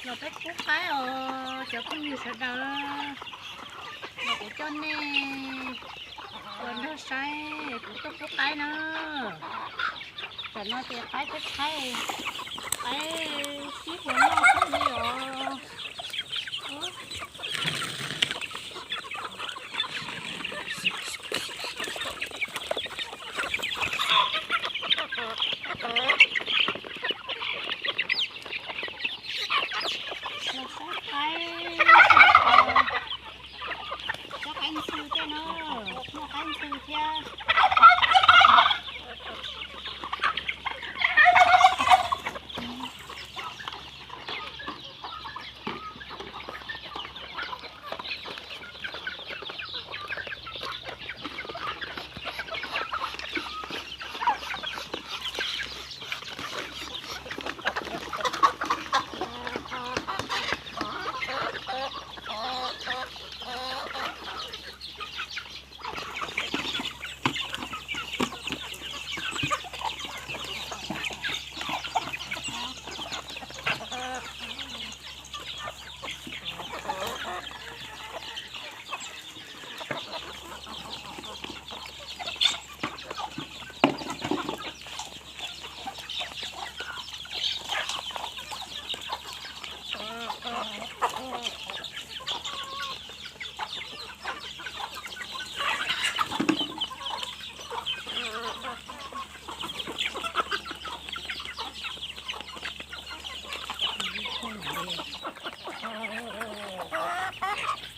Los peb pub qaib os cov phooj ywg sawv daws, los kuv coj nej los nrog saib kuv tuaj pub qaib na. Tam no ces qaib peb qaib, qaib sib hlua noj xwb li os. Los saib qaib, saib qaib ntxhw tej no, muaj qaib ntxhw thiab.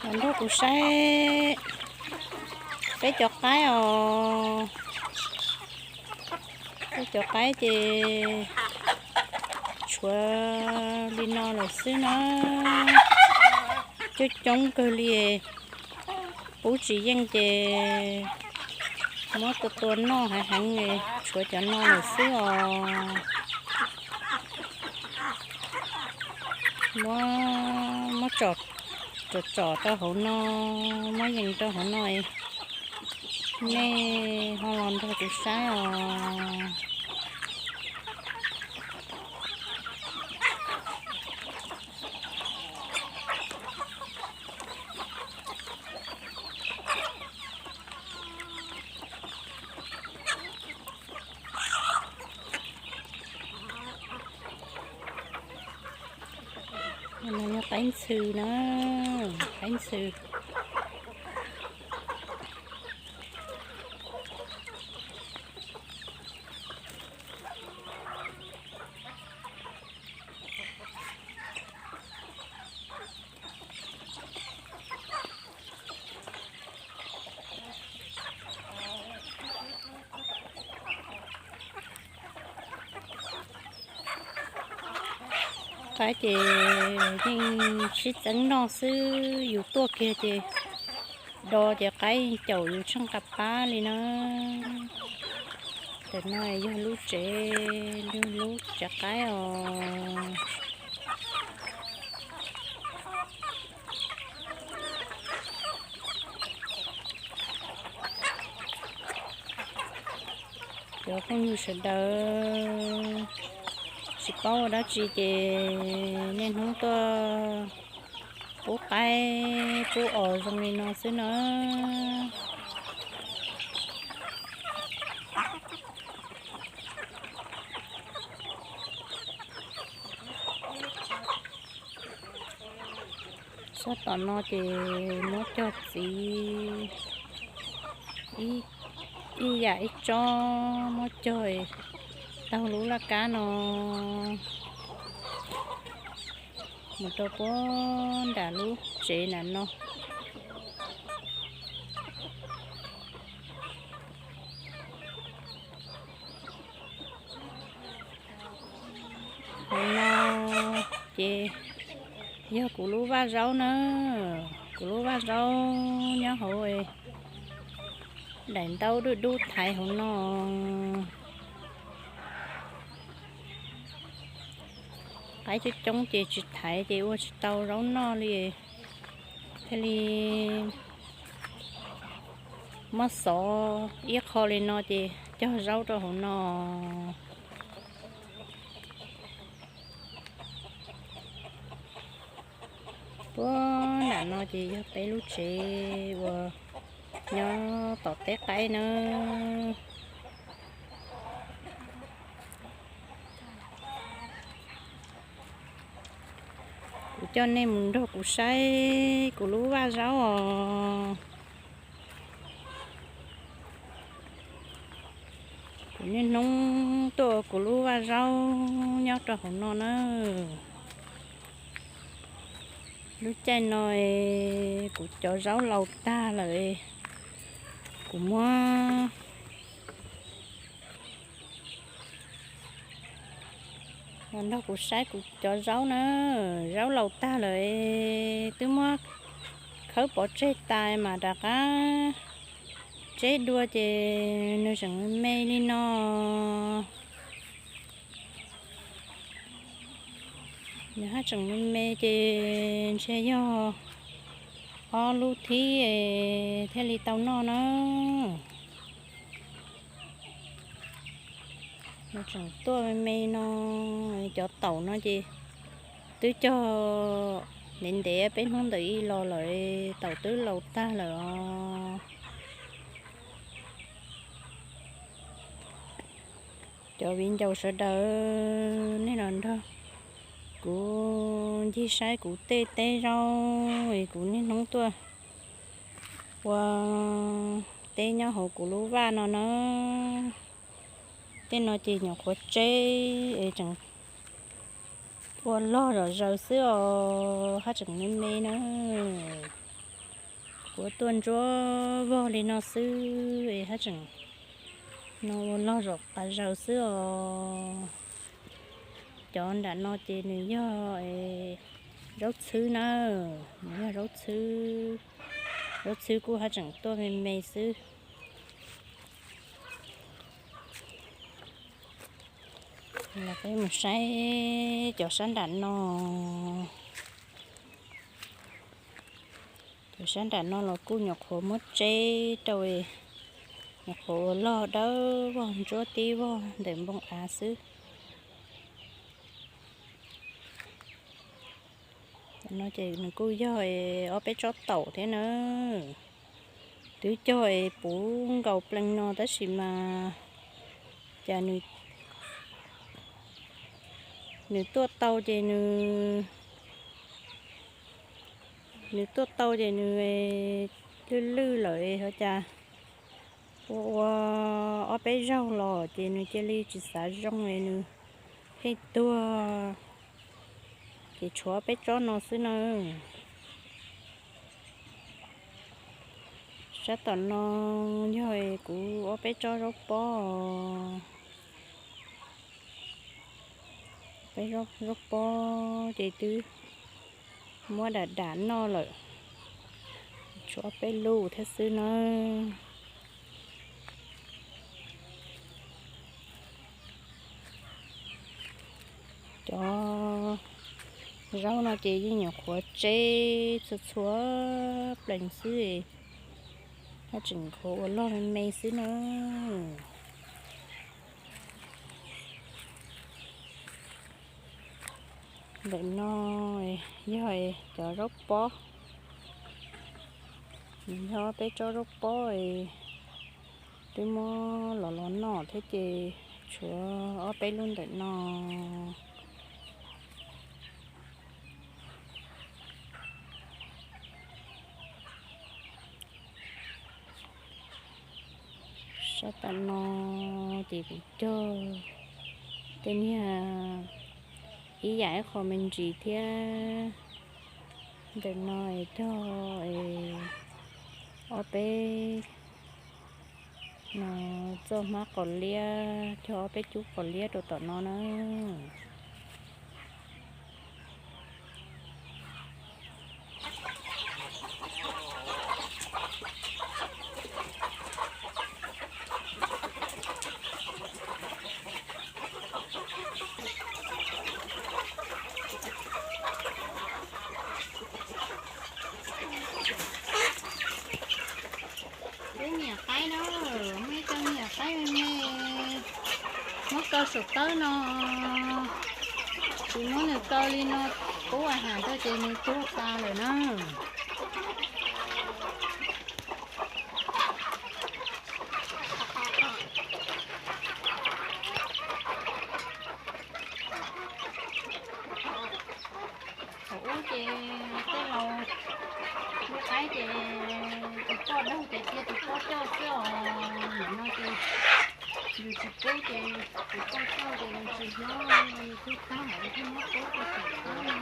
Los nrog kuv saib peb cov qaib os. Peb cov qaib ces tshuav li no lawm xwb na. Coob coob kawg li, pub tsis yeej ces muab tua tua noj heev heev, tshuav cov no lawm xwb os. Muab, muab tsom, tsom tsom rau hauv no, muab yees rau hauv no, nej ho los nrog kuv saib os. No yog qaib ntxhw na, qaib ntxhw. Qaib ces yeej sib txeeb noj xwb, yus tuaj kiag ces do ces qaib caum yus tsheej qab pab li na. Tam no yog lub tsev, lub tsev qaib os. Cov phooj ywg sawv daws, tsis paub ua dab tsi ces niaj hnub tuaj pub qaib pub os zoo li no xwb na. Sab tom no ces muab cog txiv ib yam ib tsob, muab cog taug lub laj kab no mus rau puag nram lub tsev nram no. Hauv no ces yog kuv lub vaj zaub na, kuv lub vaj zaub nyob hauv daim ntaub dub dub thaiv hauv no. Qaib coob coob ces tsis thaiv ces ua tsis tau zaub noj li, thiaj li muab xov ib qho li no ces cog zaub rau hauv no. Puag nram no ces yog peb lub tsev uas nyob tom teb qaib na. Kuv coj nej mus nrog kuv saib kuv lub vaj zaub os. Kuv niaj hnub tuaj ua kuv lub vaj zaub nyob rau hauv no na. Lub caij no kuv cov zaub laus tag lawm, kuv muab los nrog kuv saib kuv cov zaub na. Zaub laus tag lawm, twb muab khawb pov tseg tas mas rov qab tseb dua ces nws tseem me me li no. Nws haj tseem me me ces ntshe yog ob lub thib thiaj li tau noj na. Nws tseem tuaj me me no. Cov taum no ces twb cog ntev ntev peb hnub ntawm ib los lawm, taum twb laus tag lawm os. Cov viv ncaus sawv daws, nej los nrog kuv ncig saib kuv tej teb zaub es kuv niaj hnub tuaj ua teb nyob hauv kuv lub vaj no na. Tej no ces nyuam qhuav tseb es tseem ua log zom zaws xwb os, haj tseem me me na. Kuv tuaj ntsuab vog li no xwb es haj tseem no ua log zom zaws xwb os. Cov nram no ces nws yog zaub txhwb na, nws yog zaub txhwb. Zaub txhwb kuj haj tseem tuaj me me xwb. Los peb mus saib cov sab nram no. Cov sab nram no los kuj nyuam qhuav muab tseb rau, nyuam qhuav ua log dawb vog ntsuab tib vog ntawm npoo av xwb. No ces nws kuj yog ob peb tsob taum thiab na. Twb cog es puv nkaus plees no tab sis mas cas nws tuaj tau ces nws, nws tuaj tau ces nws lwj lwj lawm ho cas ua ua ob peb zaug los ces nws cia li tsis xav zoo es nws pheej tuag. Ces tshuav ob peb tsob no xwb na. Sab tom no yog kuv ob peb tsob zaub pob. Peb zaub pob ces twb muab dam dam noj lawm, tshuav ob peb lub thiab xwb na. Cov zaub no ces yeej nyuam qhuav tseb txhua txhua plees xwb, haj tseem nyuam qhuav ua log me me xwb na. Ntawm no yog cov zaub pob, yog peb tsob zaub pob, twb muab los los noj thiab ces tshuav ob peb lub ntawm no. Sab tom no ces kuv cog tej niag ib yam ib qho me ntsis thiab. Ntawm no es cog ob peb no txoj hmab qos liab, cog ob peb cub qos liab rau tom no na. Ib niam qaib na, muaj ib co niam qaib me me, muab kaw saum tawb no, tsis muab nws kaw li no, Pub a has ntawd ces nws tuag tas lawm na. Thaum ub ces tej laus muaj qaib ces tus poj dawg ces cia tus poj coj xwb os. Nim no ces yus tsis pub ces tus poj coj ces nws tsis hlob, nws thiaj tag, nws thiaj muab pub rau tus poj no.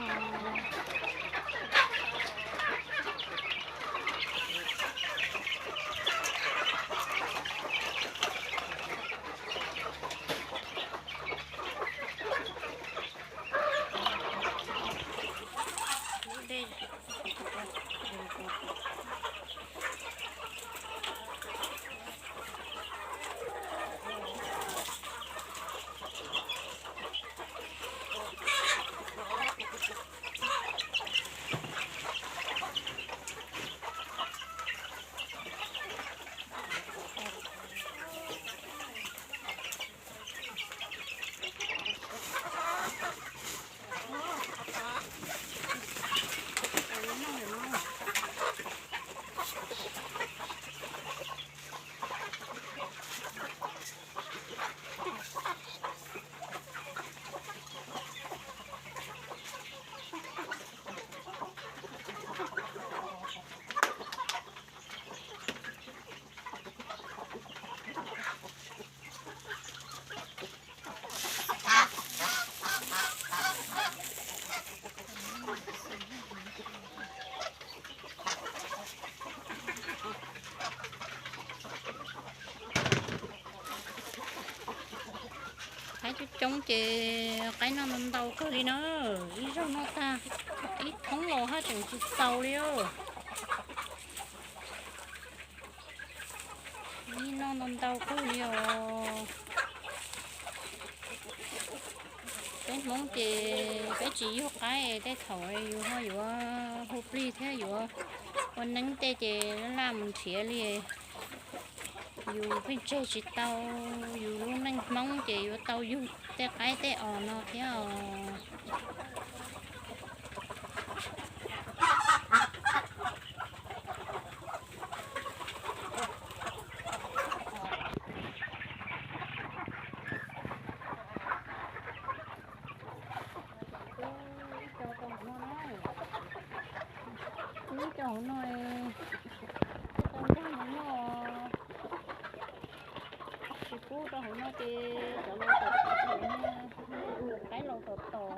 Qaib coob coob ces qaib noj ntau ntau kawg li na. Ib zaug noj tag ib thoob los haj tseem tsis txaus li os. Ib noj ntau ntau kawg li os. Peb Hmoob ces peb tsis yug qaib, tej thaum yus ho yuav hu plig thiab yuav ua neeb tej ces laj mus nrhiav li. Yus pheej tseg tsis tau, yus lub neej Hmoob ces yuav tau yug tej qaib tej os no thiab os. Pub ib co hauv no, pub ib co hauv no, pub tau ntag no noj. Tsis pub rau hauv no ces cov laus tom tom, qaib laus tom tom.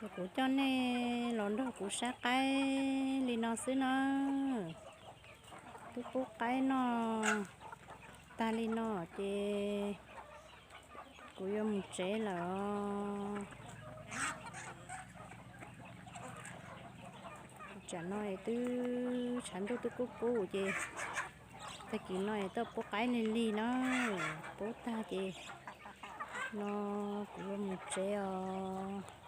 Ces kuv coj nej los nrog kuv saib qaib li no xwb na. Twb pub qaib noj tag li no ces kuv yuav mus tsev lawm os. Tsam no twb tshav ntuj twb kub kub ces tag kis no tuaj pub qaib lig lig na. Pub tag ces no kuv yuav mus tsev os.